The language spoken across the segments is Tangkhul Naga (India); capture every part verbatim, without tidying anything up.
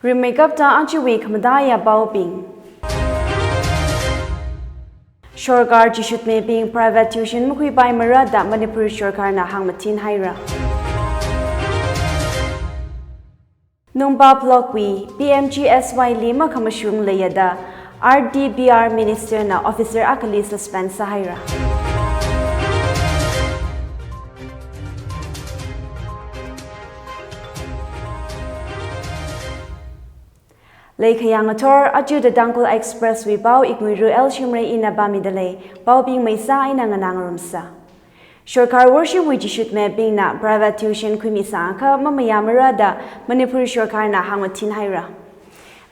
Rimeikapta ajawui khamataiya paobing. Sorkar chishutmebing private tuition makhuipaimara da Manipur sorkarna hāngmathin haira. Nungba Block wui P M G S Y li makhamashung leiya da R D B R Minister na officer akhali suspend sāhaira. Leikhayang athor, aja da Tangkhul Express wui pao Iknguiru L Shimray ina pāmida lei, paobing maisa eina nganā ngarumsa. Sorkar worshimwui chishutmebingna private tuition khuimisākha mamayāmara da Manipur sorkarna hāngmathin haira.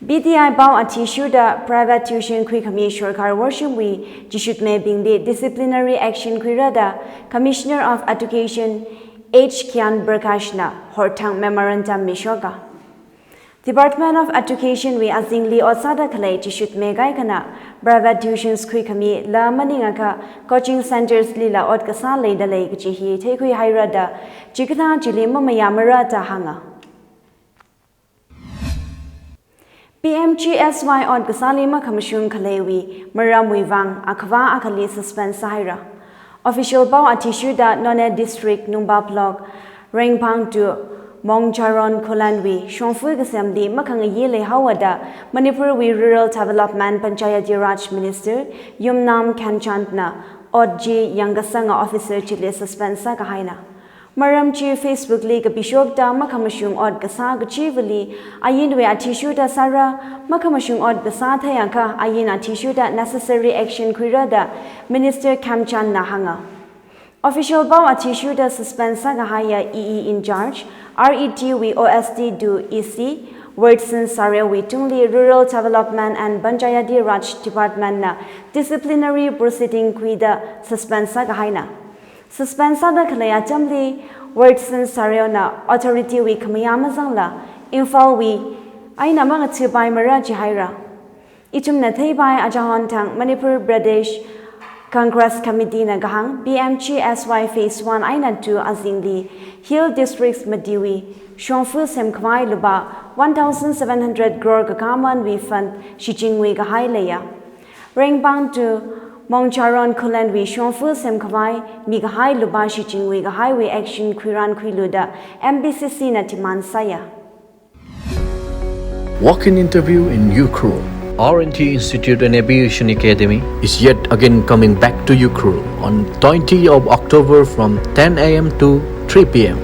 P T I pao athishurda private tuition khuikhami sorkar worshimwui chishutmebingli disciplinary action khuira da Commissioner of Education H Gyan Prakash na horthang memorandum mishoka. Department of Education wui azingli ot sāda khalei chishutme kaikhana private tuitions khuikhami la maningakha coaching centres lila ot kasā leida lei kaji hi theikhui haira da chikathā chili mamayāmara da hānga. P M G S Y ot kasāli makhamashung khaleiwui maramwui vang akhavā akhali suspend sāhaira. Official pao athishurda Noney District Nungba Block, Rengphang to Mongcharon Khullen wui shongfa kasemli makhangayi leihaowa da Manipur wui Rural Development Panchayati Raj Minister Yumnam Khemchand na ot chi yangkasanga officer chili suspend sākahaina. Maram chi Facebook li kapishokta makhamashung ot kasā kachivali ainwui athishurda sāra, makhamashung ot kasā theiakha ain athishurda necessary action khuira da Minister Khemchand na hānga. Official pao athishurda suspend sākahaiya E E in charge, R E T wui O S D to E C, Wordson Sareo wui tungli Rural Development and Panchayati Raj Department na disciplinary proceeding khuida suspend sākahaina. Suspend sāda khalei atamli Wordson Sareo na authority wui khamayā mazangla Imphal wui eina mangathupaimara jihaira. Ithumna theipai achahon thang Manipur Pradesh Congress Committee na kahāng P M G S Y Phase one eina two azingli Hill Districts matiwui shongfa semkhavai lupā one thousand seven hundred crore kakāmanwui fund shichinngui kahai leiya. Rengphang to Mongcharon Khullen wui shongfa semkhavai mikahai lupā shichinngui kahaiwui action khuirankhuilu da M P C C na demand sāya. Walk-in interview in Ukhrul. R and T Institute and Aviation Academy is yet again coming back to Ukhrul on twentieth of October from ten A M to three P M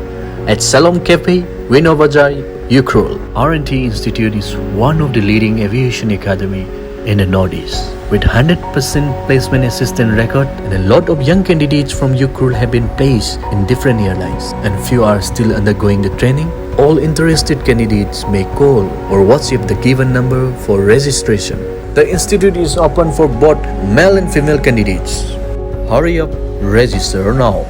at Salom Cafe, Vino Bazar, Ukhrul. R and T Institute is one of the leading aviation academy in the Northeast. With hundred percent placement assistance record and a lot of young candidates from Ukhrul have been placed in different airlines and few are still undergoing the training. All interested candidates may call or WhatsApp the given number for registration. The institute is open for both male and female candidates. Hurry up, register now.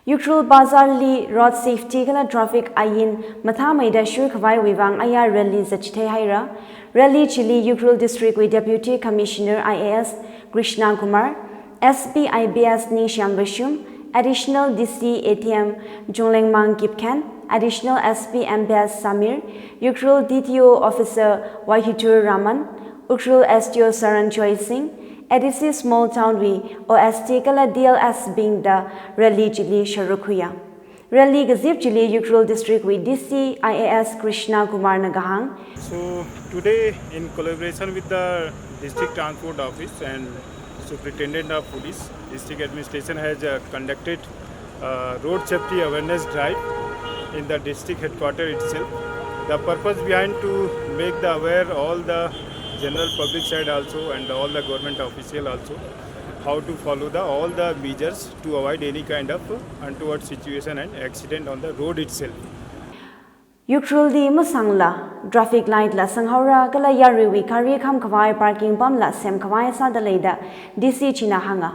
Ukhrul Bazar li road safety kala traffic ain mathāmeida shurkhavaiwui vang ayar rally zatchithei haira. Rally chili Ukhrul District wui Deputy Commissioner I A S Krishna Kumar, S P I P S Ningshyam Vashum, Additional D C A T M Chunglengmang Kipgen, Additional S P M P S Samir, Ukhrul D T O Officer Wahidur Rahman, Ukhrul S D O Saran Joy Singh, A D C Small Town wui O S T kala D L S bing da rally chili sharuk khuiya. Rally kazip chili Ukhrul District wui D C I A S Krishna Kumar na kahāng. So today, in collaboration with the District Transport Office and Superintendent of Police, District Administration has uh, conducted uh, road safety awareness drive in the district headquarter itself. The purpose behind to make the aware all the general public side also and all the government official also how to follow the all the measures to avoid any kind of untoward situation and accident on the road itself. Ukhrul li masangla traffic light la sanghaora kala yaruiwui gari khamkhavai parking pam la semkhavai sāda leida D C china hānga.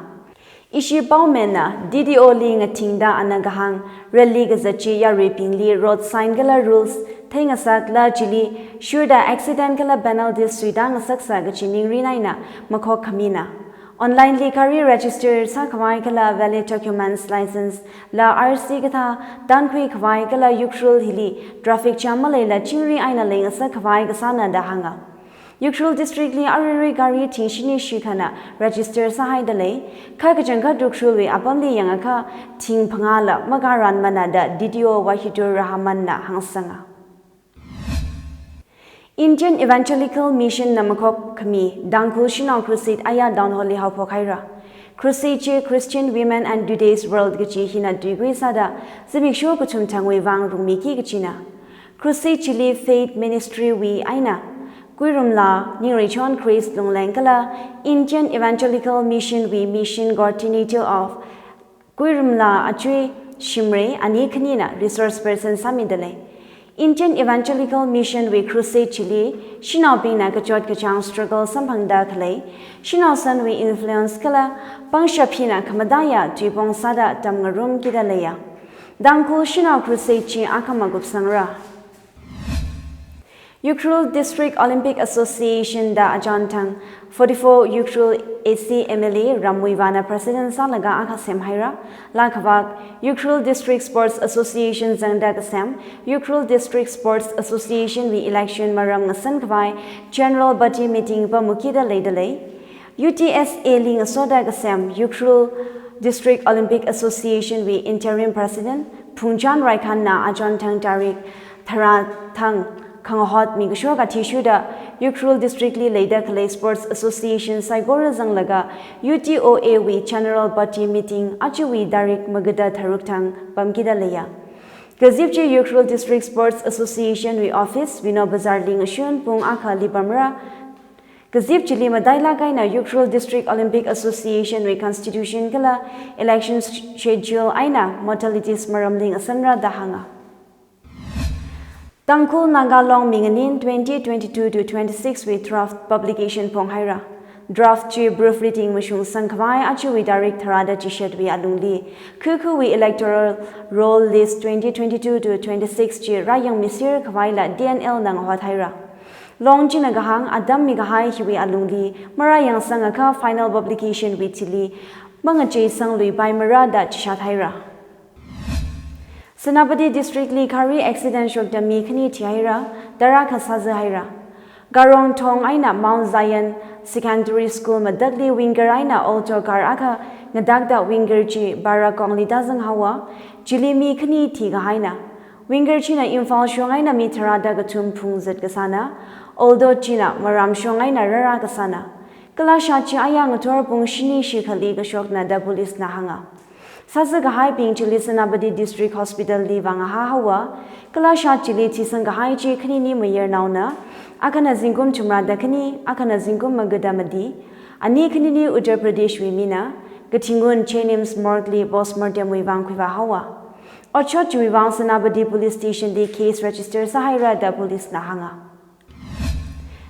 Ishi paomenna D T O li ngathingda ana kahāng rally kazat chi yaruibingli road sign kala rules theingasakla chili shurda accident kala penalty suida ngasaksa kaji mingrin eina makhok khamina. Online li gari register sākhavai kala valid documents, license la R C kathā tankhui khavai kala Ukhrul hili traffic jam maleila chingri eina leingasak khavai kasāna da hānga. Ukhrul district li aruirui gari thing shini shikhana register sāhaida lei, kha kachangkhat Ukhrulwui apamli yangakha thing phangāla makaranmana da D T O Wahidur Rahman na hāngsanga. Indian Evangelical Mission na makhok khami Tangkhul Shanao Crusade aya Town Hall li haophok haira. Crusade chi Christian Women and Today's World kachi hina tuikui sāda zimiksho kathum thangwui vang rungmiki kachina. Crusade chili Faith Ministry wui eina Kuirumla Ningreichon Chris Lungleng kala Indian Evangelical Mission wui Mission Coordinator of Kuirumla Achui Shimrei ani khanina resource person sāmida lei. Indian Evangelical Mission wui crusade chili shanaobingna kachot kachāng struggle samphangda khalei, shanao sanwui influence kala pangshap hina khamataiya tuipong sāda tamngarumkida leiya. Tangkhul Shanao Crusade chi akhama kupsangra. Ukhrul District Olympic Association da achon thang forty-four Ukhrul A C M L A Ramwuivah na president sālaga akha semhaira. Laa khavak Ukhrul District Sports Association zangda kasem Ukhrul District Sports Association wui election maram ngasan khavai general body meeting pamukida leida lei. U T S A li ngasoda kasem Ukhrul District Olympic Association wui interim president Phungchan Raikhan na achon thang tarik tharā thang khangahot mikashok athishurda Ukhrul district li leida khalei sports association saikora zanglaga U T O A wui general body meeting ajawui tarik magada tharuk thang pamkida leiya. Kazip chi Ukhrul District Sports Association wui office Vino Bazar li ngashun pung akhali pamra. Kazip chili matailāk eina Ukhrul District Olympic Association wui constitution kala election schedule eina modalities maramli ngasanra da hānga. Tangkhul Naga Long Minganin twenty twenty-two to twenty-six wui draft publication phonghaira. Draft chi proofreading mashungsang khavai ajawui tarik tharāda chishatwui alungli khukhuwui electoral roll list twenty twenty-two to twenty-six chi rāyangmisir khavaila T N L na ngahothaira. Long china kahāng atam mikahai hiwui alungli marāyangsangakha final publication wui thili mangachei sangluipaimara da chishat haira. Senapati District li gari accident shokda mi khani thihaira, tara akha sāzā haira. Garong thong eina Mount Zion Secondary School matakli winger eina Alto car akha ngatakda winger chi Barakongli tāzang haowa, chili mi khani thikahaina. Winger china Imphal shong eina mi tharāda kathum phungzat kasāna, Alto china Maram shong eina rārā kasāna. Kalashat chi aya ngathor pung shini shikhali kashokna da police na hānga. Sāzā kahaibing chili Senapati District Hospital li vāngahā haowa, kalashat chili thisang kahai chi khanini mayarnaona, akhana zingkum thumrāda khani, akhana zingkum magada mati, ani khanini Uttar Pradesh wui mina, kathingun JNIMS morgue li postmortem wui vāng khuivā haowa. Otshot chiwui vang Senapati Police Station li case register sāhaira da police na hānga.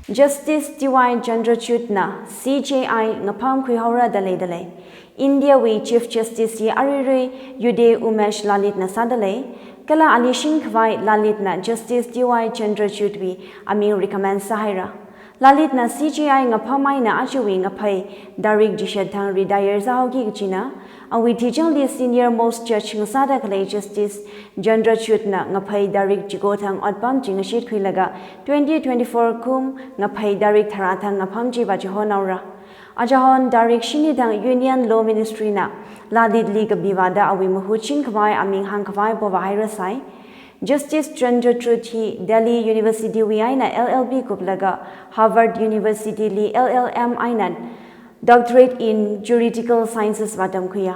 Justice T Y Chandrachud na C J I ngapham khuihaora da leida lei. India wui Chief Justice hi aruirui Uday Umesh Lalit na sāda lei. Kala ali shing khavai Lalit na Justice T Y Chandrachud wui aming recommend sāhaira. Lalit na C J I ngapham eina ajawui ngaphei tarik chishat thang retire sāhaoki kachina, awui thichangli senior most judge ngasāda khalei Justice Chandrachud na ngaphei tarik chiko thang otpam chi ngashitkhuilaga twenty twenty-four kum ngaphei tarik tharā thang ngapham chi vāchihon haora. Achihon tarik shini thang Union Law Ministry na Lalit li kapiva̱da awui mahut chin khavai aming hāng khavai povāhairasai. Justice Chandrachud hi Delhi University wui eina L L B kuplaga Harvard University li L L M eina Doctorate in Juridical Sciences vātamkhuiya.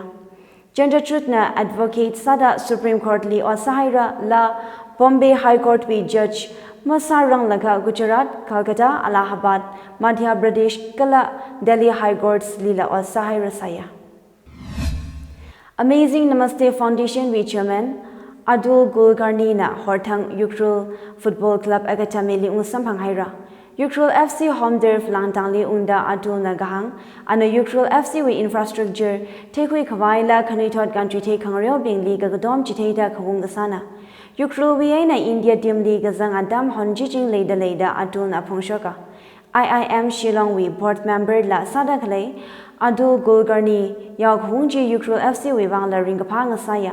Chandrachud na advocate sāda Supreme Court li ot sāhaira, la Bombay High Court wui judge masāranglaga Gujarat, Kolkata, Allahabad, Madhya Pradesh kala Delhi High Courts lila ot sāhairasaiya. Amazing Namaste Foundation wui chairman Atul Kulkarni na horthang Ukhrul Football Club Academy li ungsamphang haira. Ukhrul F C home turf Langtang li ungda Atul na kahāng, ana Ukhrul F C wui infrastructure theikhui khavaila khanuithot country thei khangareobingli kakatom chitheida khaung kasāna. Ukhrul wui eina India team li kazang atam honchiching leida leida Atul na phongshoka. I I M Shillong wui board member la sāda khalei Atul Kulkarni yaokahung chi Ukhrul F C wui vangla ringkaphā ngasāya.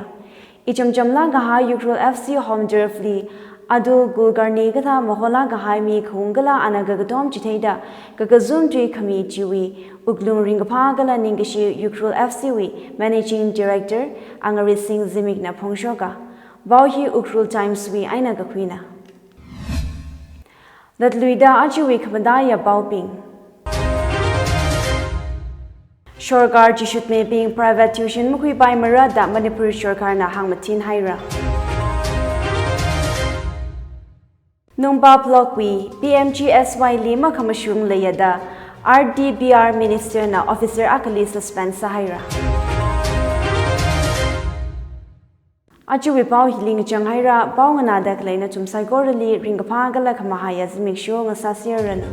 Ichamchamlāk kahai Ukhrul F C home turf li Atul Kulkarni kathā maholāk kahai mi kahung kala ana kakatom chitheida kakazum tui khami chiwui wuklung ringkaphā kala ningkashi Ukhrul F C wui Managing Director Angarit Singh Zimikna phongshoka. Pao hi Ukhrul Times wui eina kakhuina. Latluida ajawui khamataiya paobing. Sorkar chishutmibing private tuition makhuipaimara da Manipur sorkarna hāngmathin haira. Nungpa Block wui P M G S Y li makhamashung leiya da R D B R Minister na officer akhali suspend sāhaira. Ajawui pao hili ngachang haira, pao nganāda khalei nathum saikorali ringkaphā kala khamahaiya zimiksho ngasāserranu.